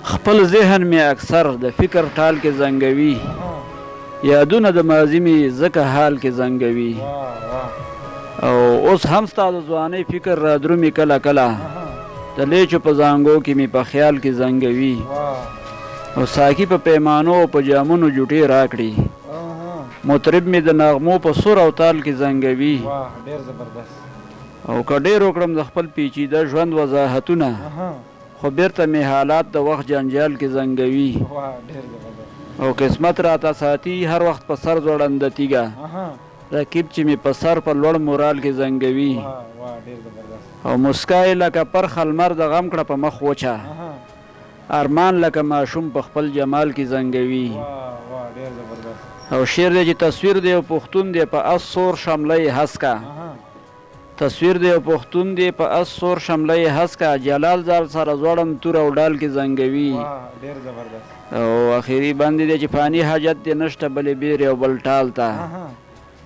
خپل ذهن مې اکثر د فکر ټال کې زنګوي، یادونه د ماضي مې ځکه حال کې زنګوي. او اوس هم ستا د ځوانۍ فکر رادرومي کله کله، د لیچو په زانګو کې مې په خیال کې زنګوي. او ساقي په پیمانو او په جامونو جوټې راکړي، مطرب مې د نغمو په سور او تال کې زنګوي. او که ډېر وکړم د خپل پیچیده ژوند وضاحتونه، خو بیرته مې حالات د وخت جنجال کې زنګوي. او قسمت راته ساتي هر وخت په سر ځوړنده تیږه، رقیب چې مې په سر په لوړ مورال کې زنګوي. او موسکا یې لکه پرخه لمر د غم کړه په مخ وچه، ارمان لکه ماشوم په خپل جمال کې زنګوي. او شعر دی چې تصویر د یو پښتون دی په اس سور شمله یې هسکه، تصویر د یو پښتون دی په اس سور شمله یې هسکه، جلال ځان سره ځوړند تور او ډال کې زنګوي. او اخري بند دی چې فاني حاجت دې نشته بلې بیرې او بل ټال ته،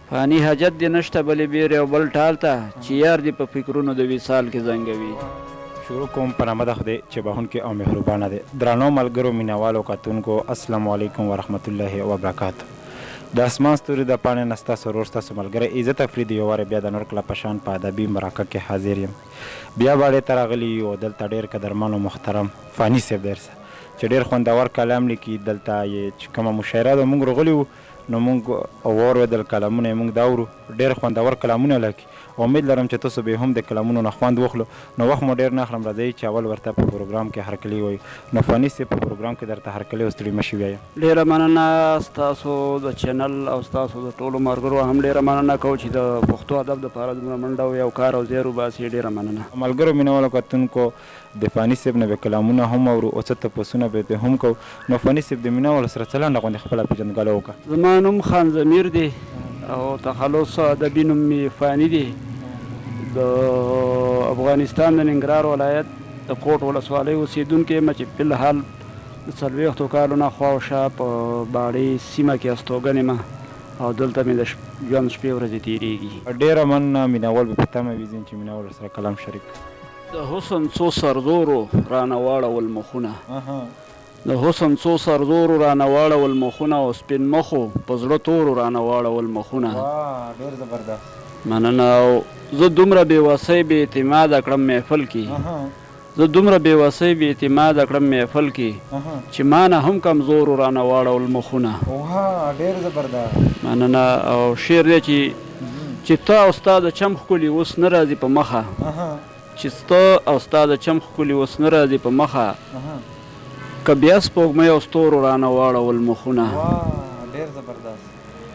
فاني حاجت دې نشته بلې بیرې او بل ټال ته، چې یار دې په فکرونو د وصال کې زنګوي. شروع کوم په نامه د خدای چې بخښونکی او مهربانه دی. درنو ملګرو، مینوالو، کتونکو، السلام علیکم ورحمت الله وبرکاته. د اسمان ستوري د پاڼې نه ستاسو ورور، ستاسو ملګری عزت افریدي یو وارې بیا د نور کله په شان په ادبي مرکه کې حاضر یم. بیا باړې ته راغلي یو او دلته ډېر قدرمن او محترم فاني صاحب درسه چې ډېر خوندور کلام لیکي. دلته یې چې کومه مشاعره ده، موږ راغلي وو نو موږ واورېدل کلامونه یې، موږ دا اورو، ډېر خوندور کلامونه لیکي. امید لرم چې تاسو به هم د کلامونو نه خوند واخلو. نو وخت مو ډېر نه اخلم، راځئ چې اول ورته په پروګرام کې هرکلی وایو. نو فاني صاحب، په پروګرام کې درته هرکلی او ستړي مشي وایم. ډېره مننه، ستاسو د چینل او ستاسو د ټولو ملګرو هم ډېره مننه کوو چې د پښتو ادب دپاره دومره منډه او یو کار او زیار وباسي. ډېره مننه. ملګرو، مینوالو، کتونکو، د فاني صاحب نه به کلامونه هم اورو او څه تپوسونه به ترې هم کوو. نو فاني صاحب، د مینوالو سره څه لنډه غوندې خپله پېژندګلو وکړه. زما نوم خان ضمیر دی او تخلص ادبي نوم مې فاني دی. د افغانستان د ننګرهار ولایت د کوټ ولسوالۍ اوسېدونکی یم چې په الحال د 40 کالو نه خواوشا په باړې سیمه کې استوګن یم او دلته مې د ژوند شپې ورځې تېرېږي. ډېره مننه، مینوال به په تمه وي ځین چې مینوال ورسره کلام شریک کړي. د حسن څو سرزورو رانه واړول مخونه، د حسن څو سرزورو رانه واړول مخونه، او سپین مخو په زړه تورو رانه واړول مخونه. ډېر زبردست. مننه. او زه دومره بې وسۍ بې اعتماده کړم محفل کې، زه دومره بې وسۍ بې اعتماده کړم محفل کې، چې ما نه هم کمزورو رانه واړول مخونه. واه، ډېر زبردست. مننه. او شعر دی چې ته او ستا د چم ښکلي اوس نه راځي په مخه، چې ستا او ستا د چم ښکلي اوس نه راځي په مخه، که بیا سپوږمۍ او ستورو رانه واړول مخونه. ډېر زبردست.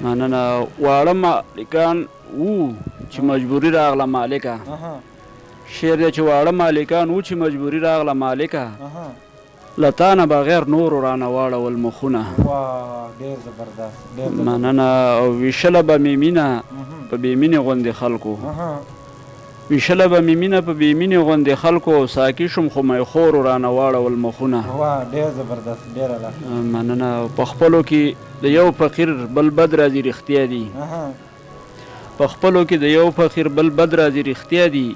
مننه. واړه مالکان وو چې مجبوري راغله مالکه، شعر دی چې واړه مالکان وو چې مجبوري راغله مالکه، له تا نه بغیر نورو رانه واړول مخونه. ډېر زبردست، ډېر زبردست. مننه. او ویشله به مې مینه په بې مینې غوندې خلکو، ویشله به مې مینه په بې مینې غوندې خلکو، او ساقي شوم خو میخورو رانه واړول مخونه. واه، ډېر زبردست، ډېر اعلی. مننه. په خپلو کې د یو فقیر بل بد راځي رښتیا دي، په خپلو کې د یو فقیر بل بد راځي رښتیا دي،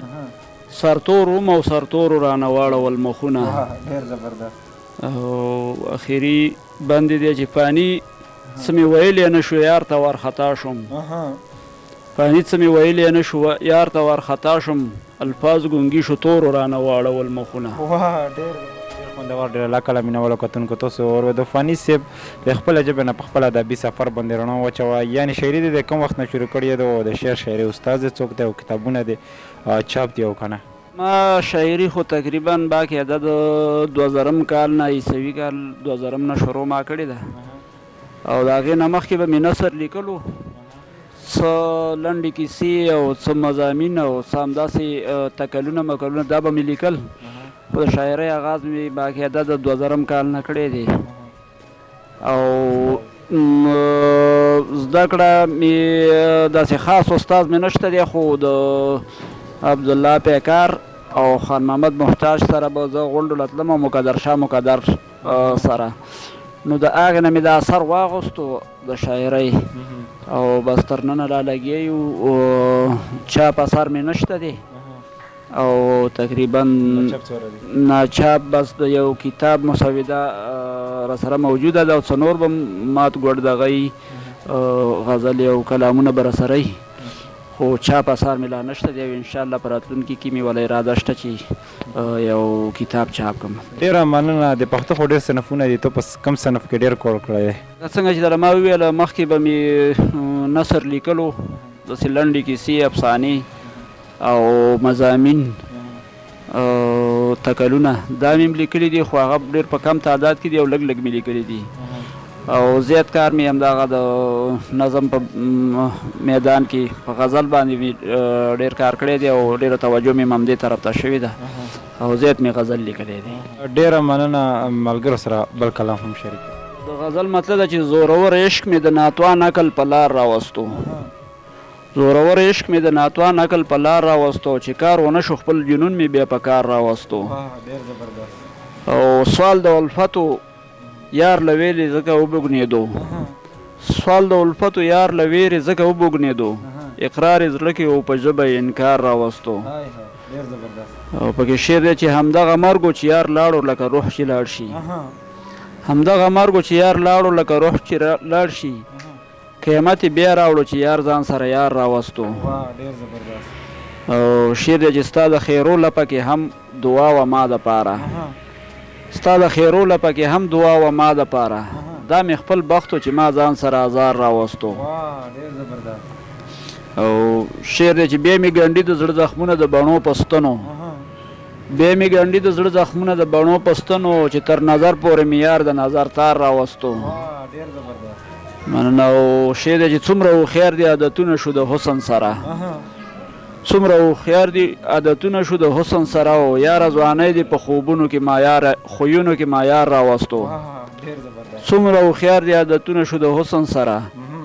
سرتور وم او سرتورو رانه واړول مخونه. ډېر زبردست. او اخري بند دی چې فاني څه مې ویلی نه شو یار ته وارخطا شوم، فاني څه مې ویلی نه شو یار ته وارخطا شوم، الفاظ ګونګي شو تورو رانه واړول مخونه. واه، ډېر خوندور، ډېر اعلی کلام. مینوالو، کتونکو، تاسو اورېدو، فاني صاحب د خپله ژبې نه په خپل ادبي سفر باندې رڼا واچوه. یعنې شاعري دې د کوم وخت نه شروع کړې ده او د شعر شاعري استاد دې څوک دی او کتابونه دې چاپ دي او که نه؟ ما شاعري خو تقریبا باقاعده د 2000 کال نه، عیسوي کال 2000 نه شروع ما کړې ده. او د هغې نه مخکې به مې نثر لیکلو، څه لنډې کیسې او څه مضامین او څه همداسې تکلونه مکلونه، دا به مې لیکل، خو د شاعرۍ آغاز مې باقاعده د 2000 کال نه کړی دی. او زده کړه مې داسې خاص استاد مې نشته دی، خو د عبدالله پیکار او خان محمد محتاج سره به زه غونډو له تلم او مقدر شاه مقدر سره، نو د هغې نه مې دا اثر واغوستو د شاعرۍ او بس تر ننه لا لګیا یو. چاپ اثر مې نشته دی. او تقریبا ناچاپ بس د یو کتاب مسوده راسره موجوده ده او څه نور به مات ګوډ دغه وي، غزلې او کلامونه به راسره وي، خو چاپ اثار مې لا نشته دی او انشاءالله په راتلونکي کې مې ولا اراده شته چې یو کتاب چاپ کړم. ډیره مننه، د پښتو خو ډیر صنفونه دي، ته په کوم صنف کې ډیر کار کړی دی؟ لکه څنګه چې درله ما وویل مخکې به مې نثر لیکلو، داسې لنډې کیسې، افسانې او مضامین او تکلونه دا مې هم لیکلي دي، خو هغه ډېر په کم تعداد کې دي او لږ لږ مې لیکلي دي. او زیات کار مې همدغه د نظم په میدان کې په غزل باندې مې ډېر کار کړی دی او ډېره توجه مې همدې طرف ته شوې ده او زیات مې غزل لیکلی دی. ډېره مننه، ملګرو سره بل کلام هم شریک کړه. د غزل مطلع ده چې زورور عشق مې د ناتوان عقل په لار راوستو. زورور عشق مې د ناتوان عقل په لار راوستو چې کار ونه شو خپل جنون مې بیا په کار راوستو. او سوال د الفتو یار له ویرې ځکه وبوږنېدو سوال د الفتو یار له ویرې ځکه وبوږنېدو اقرار یې زړه کې و په ژبه یې انکار راوستو. او پکې شعر دی چې همدغه مرګ و چې یار لاړو لکه روح چې لاړ شي همدغه مرګ و چې یار لاړو لکه روح چې لاړ شي قیمت یې بیا راوړو چې یار ځان سره یار راوستو. واه ډیر زبردست. او شعر دی چې ستا د خیرو لپه کې هم دعا وه ما د پاره ستا د خیرو لپه کې هم دعا وه ما د پاره دا مې خپل بخت و چې ما ځان سره ازار راوستو. واه ډیر زبردست. او شعر دی چې بیا مې ګنډي د زړه زخمونه د بڼو په ستنو بیا مې ګنډي د زړه زخمونه د بڼو په ستنو چې تر نظر پورې مې یار د نظر تار راوستو. واه ډیر زبردست. مننه. او شعر دی چې څومره هوښیار دي عادتونه شو د حسن سره څومره هوښیار دي عادتونه شو د حسن سره او یاره ځوانۍ دې په خوبونو کې معیار خویونو کې معیار راوستو. څومره هوښیار دي عادتونه شو د حسن سره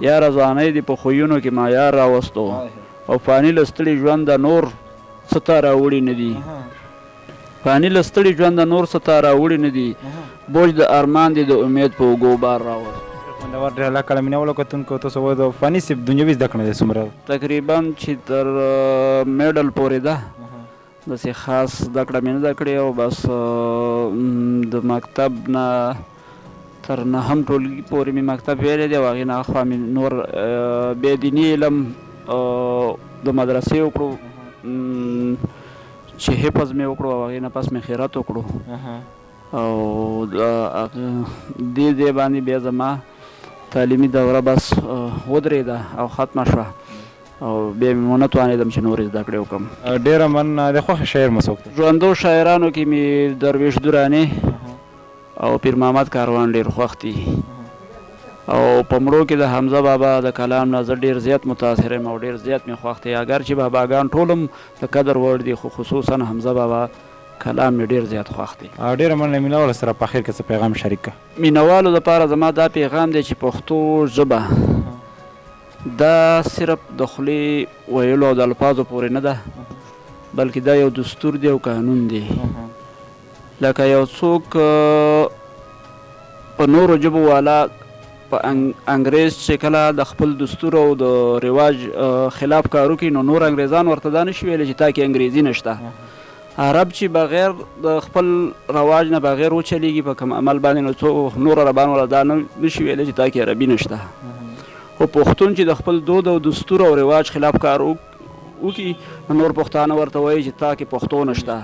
یاره ځوانۍ دې په خویونو کې معیار راوستو. او فاني له ستړي ژونده نور څه تا راوړي نه دي فاني له ستړي ژونده نور څه تا راوړي نه دي بوج د ارمان دې د امید په اوږو بار راوست. ډېر خوندور ډېر الله کړه مینه والو کتونکو تاسو وایئ د فاني صیب دنیوي زده کړه دې څومره ده؟ تقریبا چې تر میډل پورې ده داسې خاص زده کړه مې نه ده کړې او بس د مکتب نه تر نهم ټولګي پورې مې مکتب ویلی دی او هغې نه اخوا مې نور بیا دیني علم د مدرسې وکړو چې حفظ مې وکړو او هغې نه پس مې خیرت وکړو او دې ځای باندې بیا زما تعلیمي دوره بس ودرېده او ختمه شوه او بیا مې ونه توانېدم چې نورې زده کړې وکړم. ډېره مننه، د خوښې شاعر مو څوک دی؟ ژوندو شاعرانو کې مې دروېش درانی او پیر محمد کاروان ډېر خوښ دي او په مړو کې د حمزه بابا د کلام نه زه ډېر زیات متاثر یم او ډېر زیات مې خوښ دی، اګر چې باباګان ټول هم د قدر وړ دي خو خصوصا حمزه بابا کلام مې ډېر زیات خوښ دی. ډېره مننه مینوالو سره په اخر کې څه پیغام شریک کړه. مینوالو لپاره زما دا پیغام دی چې پښتو ژبه دا صرف د خولې ویلو او د الفاظو پورې نه ده بلکې دا یو دستور دی او قانون دی. لکه یو څوک په نورو ژبو والا په انګریز چې کله د خپل دستور او د رواج خلاف کار وکړي نو نور انګریزان ورته دا نشي ویلی چې تا کې انګریزي نشته. عرب چې بغیر د خپل رواج نه بغیر وچلیږي په کوم عمل باندې نو څو نور عربان ورته دا نشي ویلی چې تا کې عربي نشته. خو پښتون چې د خپل دود او دستور او رواج خلاف کار وکړي نو نور پښتانه ورته وایي چې تا کې پښتو نشته.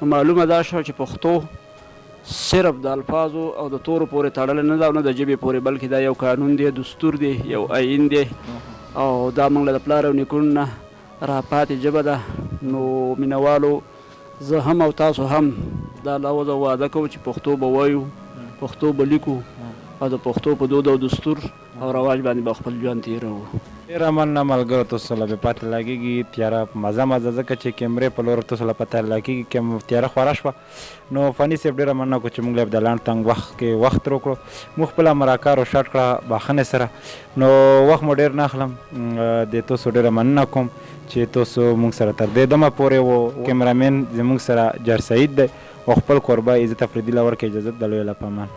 نو معلومه دا شوه چې پښتو صرف د الفاظو او د تورو پورې تړلې نه ده او نه د ژبې پورې، بلکې دا یو قانون دی، دستور دی، یو آیین دی او دا موږ له د پلار او نیکونو نه راپاتې ژبه ده. نو مینوالو زه هم او تاسو هم دا لوظ او وعده کوو چې پښتو به وایو، پښتو به لیکو او د پښتو په دود او دستور او رواج باندې به خپل ژوند تېروو. ډېره مننه ملګرو تاسو له به پته لګېږي تیاره په مزه مزه ځکه چې کیمرې په لور تاسو له پته لګېږي که تیاره خوره شوه نو فاني صیب ډېره مننه کو چې موږ له د لنډ تنګ وخت کې وخت روکړو موږ خپله مرکه روشټ کړه بخښنې سره نو وخت مو ډېر نه اخلم د تاسو ډېره مننه کوم چې تاسو موږ سره تر دې دمه پورې وو کیمرامین زموږ سره جار سعید دی او خپل کوربه عزت افریدي له ورکه اجازت د لوی الله په امان.